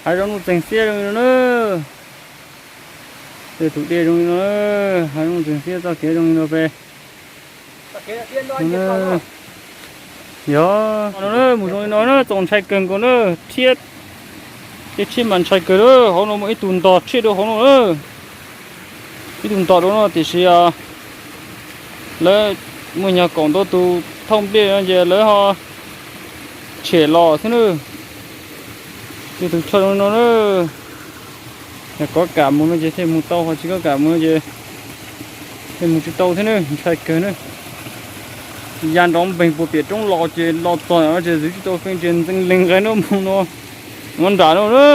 Hav zoov nuj txeeg xiab zoo li no na. Tej tus dej zoo li no na. Hav zoov nuj txeeg xiab txoj kev zoo li no pem. Yog no na, mus zoo li no na, txaus ntshai kawg nkaus na. Rhiab, tej rhiab mas ntshai kawg na. Hauv no muaj ib tug ntog rhiab rau hauv no na. Ib tug ntog rau no tiam sis lawv muaj nyuag kaum ntau tus thauj nplej no ces lawv ho tshem los xwb na. Tej tus choj zoo li no na. Yog kov kam mus no ces thiaj mus tau, ho tsis kov kam mus no ces thiaj mus tsis tau thiab na, ntshai kawg na. Ya nrov npeeg puag pem roob los ces los txog no ces zwv tsis tau feej ces ntxees lees nqe no mus no, mus nram no na.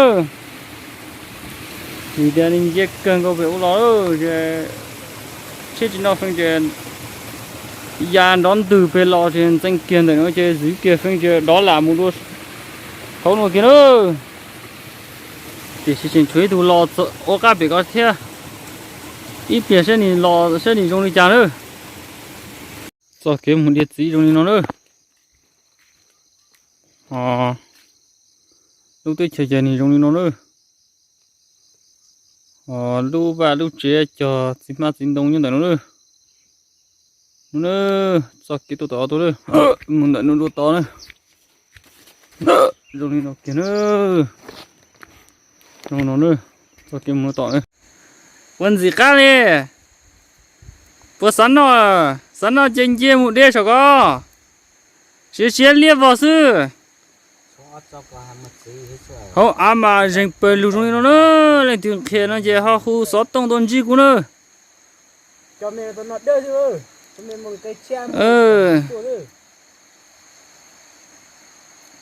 Vim tias nws nce kawg nkaus pem ub los, tsheb tsis noj feej ces ya nrov ntwg pem los ces ntxeev kiag ntawm no ces zwv kiag feej ces dov lam mus dua hauv no kiag na. Tiam sis tseem tshuav ib tug los ua qab pem ko thiab. Ib pliag saib nws los saib nws zoo li cas na. Txoj kev mus diav txiv zoo li no na. Lub teb chaws ces nws zoo li no na. Lub vaj lub tsev cog txiv hmab txiv ntoo nyob ntawm no na. No na, txoj kev tuaj tom tuaj na, mus ntawm no dua tod na. Zoo li no kiag na. Zoo no na, txoj kev mus tom na. Puas ntxim qab li? Puas xav noj? Xav noj ces nce mus de saum ko. Siav siav liab vog xwb. Hauv av mas zeeg pawg lug zoo li no na. Leej twg nqhis no ces ho hu xov tooj tuaj ntsib kuv na.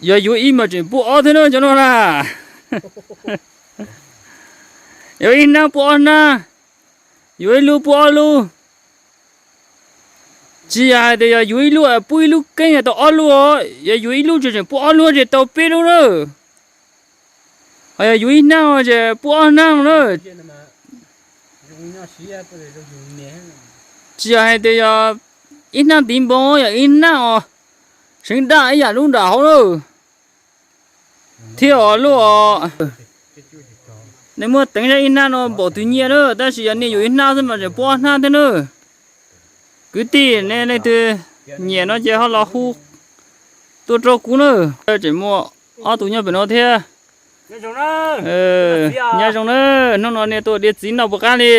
Yog yuav ib mas tseem pub ob thiab na cov no na. Yuav ib hnab pub ob hnab, yuav ib lub pub ob lub. Tsis yog hais tias yog yuav ib lub pub ib lub keeb tau ob lub os, yog yuav ib lub ces tseem pub ob lub ces tau peb lub na. Ho yog yuav ib hnab ces pub ob hnab na. Tsis yog hais tias yog ib hnab ntiv npoo, yog ib hnab os, seev daj ib yam lub nram hauv na. Thiab os lub os, nej muab teev zaj ib hnab no npaum twg nyiaj na, tab sis yog nej yuav ib hnab xwb mas tseem pub ob hnab thiab na. Kwv tij nej leej twg nyiam no ces ho los hu tuaj rau kuv na. Tseem muaj ob tug nyob pem no thiab. Nyob zoo na, hnub no nej tuaj diav txiv noj puas qab li?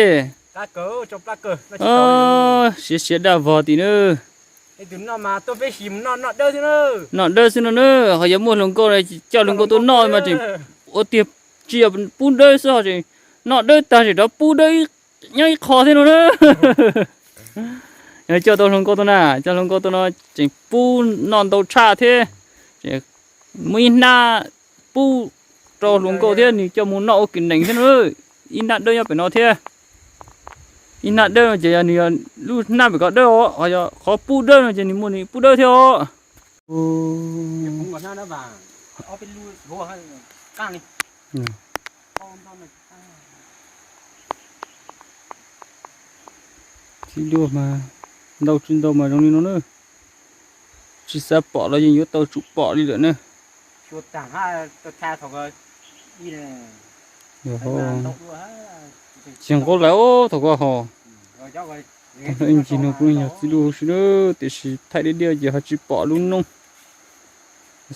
Siav siav daj vog tim na. Noj dawb xwb no na, ho yog muaj hluas nkauj coj hluas nkauj tuaj noj mas tseem ua tiag, tsis yog pub dawb xwb ho tseem noj dawb tag tseem rov pub dawb nyob ib qho thiab no na. Yog coj tau hluas nkauj tuaj na, coj hluas nkauj tuaj no tseem pub noj ntau tshaj thiab. Muaj ib hnab pub rau hluas nkauj thiab nws coj mus noj ua kwv nees thiab na. Ib hnab dawb nyob pem no thiab. Ib hnab dawb no ces yog nws yog lub hnab pem ko dawb os, ho yog qhov pub dawb no ces nws muaj nws pub dawb thiab os. Txij duaj mas ntau tsis ntau mas zoo li no na. Tsis xav pom los yeej yuav tau tsum pom li lawm na. Tsis nqaub lawm thaum ko ho. Ib ncig no kuv yog txij duaj huv si na, tiam sis thaij diaj diaj ces ho tsis pom lub noob.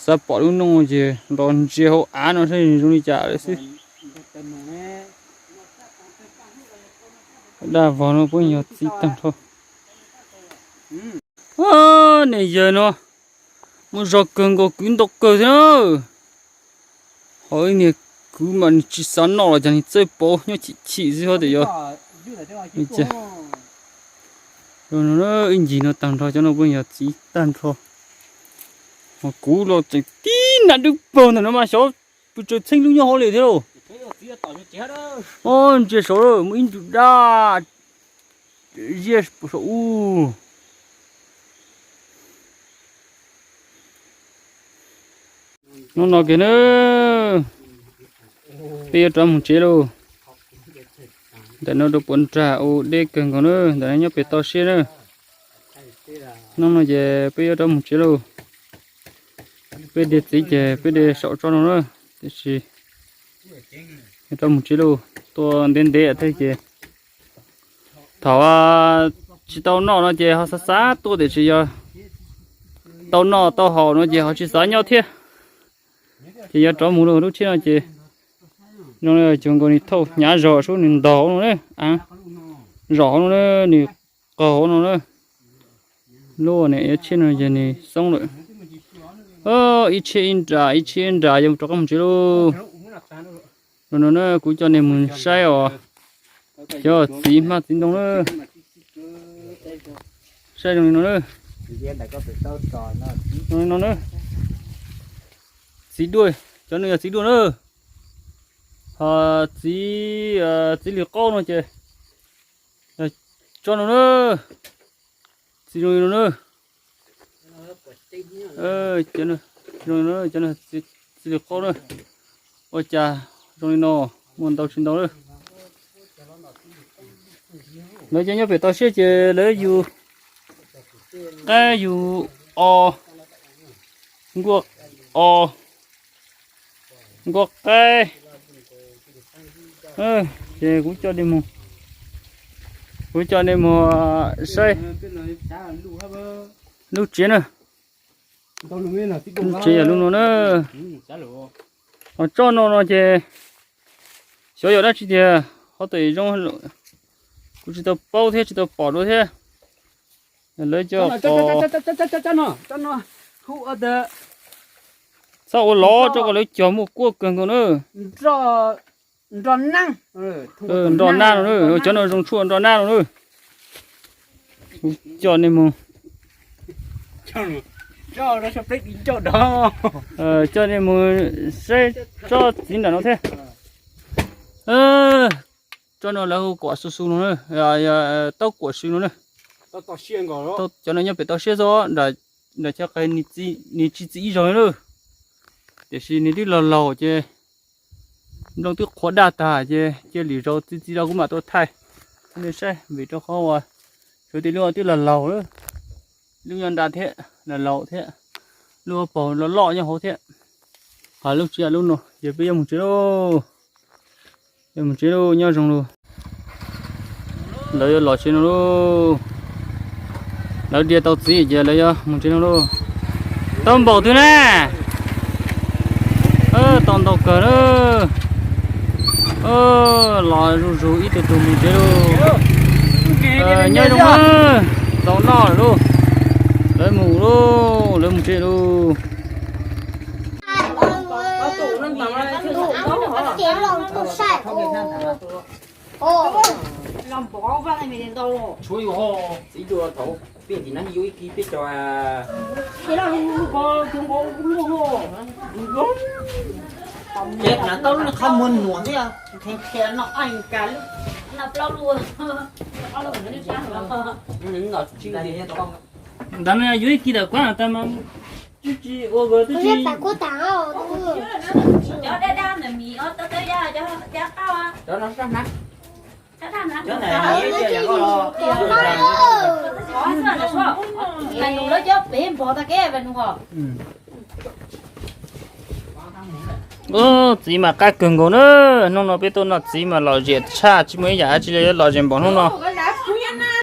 Xav pom lub noob ces los ntsia hauv av no saib zoo li cas lawm xwb. Daj vog no puab yog txiv tag nrho. Nej yawg no muaj zog kawg nkaus kwv ntau kawg thiab na. Ho ib niag kwv mas nws tsis xav noj los cas nws txawj pauv nyob chim chim xwb ho tias yog. Ib ncig no tag nrho cov no puab yog txiv tag nrho. Ho kuv los tseem tib naj dawb paug ntawm no mas xyov pw tsaws txheeb lub nyob hauv li thiab lauj. Ntsia saud muaj ib ntus daj ziaj saum ub. Hnub no kiag na, peb yuav rov mus tsev lauj. Ntawm no rau puas nrag ua deb kawg nkaus na, ntawm no nyob pem toj siab na. Hnub no ces peb yuav rov mus tsev lauj. Peb de txiv ces peb de saum tsob no na, tiam sis Rov mus tsev lauj, tuaj ntev ntev thiab ces thaum tsis tau noj no ces ho xav xav tuaj tiam sis yog tau noj tau haus no ces ho tsis xav nyob thiab. Ces yuav rov mus lauj, lub tsheb no ces zoo li cuag nkaus nws thauj hnyav zog sub nws ntog hauv no na, zom hauv no na, nws qaug hauv no na. Lub niag tsheb no ces nws xoob lawm. Ib tsheb ib nra ib tsheb ib nra yuav rov qab mus tsev lauj. Zoo no na, kuv coj nej mus saib os, cov txiv hmab txiv ntoo na. Saib zoo li no na. Zoo li no na. Txiv duaj, cov no yog txiv duaj na. Ho txiv, txiv lws qaub no ces tso no na. Txiv zoo li no na. Cov no, txiv lws qaub na. Ua cas zoo li no, muaj ntau tsis ntau na. Lawv cov nyob pem toj siab ces lawv yug qaib yug os, nkuaj os, nkuaj qaib. Ces kuv coj nej mus, kuv coj nej mus saib lub tsev na. Lub tsev yog lub no na. Ho tsob no no ces xyov yog dab tsi tiag, ho tes zoo, kuv tsis tau paub thiab tsis tau pom dua thiab. Lawv coj qos, txhob ua lov rau kom lawv cog muaj kuab kawg nkaus na. Nroj nab no na, cov no zoo tshuaj nroj nab no na. Kuv coj nej mus, coj nej mus saib tsob txiv nram no thiab. Tsob no lawv hu kuam su su no na, taub kuam su no na. Cov no nyob pem toj siab xwb, nram chaw qis nws tsis txi ib zaug li lawm. Tiam sis nws twb laug laug ces nplooj twb qhuav daj tag ces cia lwm zaus txi txi rau kuv mam tuaj thaij nej saib, vim rau qhov uas sawv daws lub twb laug laug lawm, lub nyob nrad thiab, laug laug thiab, lub paug loj loj nyob hauv thiab. Ho lub tsev lub no ces peb yuav mus tsev lauj. Yuav mus tsev lauj, nyob zoo lauj. Lawv yuav los tsev no lauj. Lawv dhia tau txiv ces lawv yuav mus tsev no lauj. Tau npaum twg na? Tau ntau kawg na. Los zuj zus ib tug tug mus tsev lauj. Nyob zoo na. Tau noj lawm lauj. Lawv mus lauj, lawv mus tsev lauj. Ces hnav tau lub qhov muag nuam thiab, khiav no aj kas lub, no plaub lub, ntawd no yuav ib kis tawm kuab tas mas tsis tsis ua kawg twb tsis. Cov dab dab ntawm mis ob tawb tawb yaj cov dab qab. Cov no sab hnav. Cov ntawm mis ib tiag yam koj los. Nus lawv cov pem npog tag kev nus os. Txiv mas qab kawg nkaus na. Hnub no peb tuaj noj txiv mas lom zem tshaj, tsis muaj ib yam dab tsi li yuav lom zem npaum hnub no.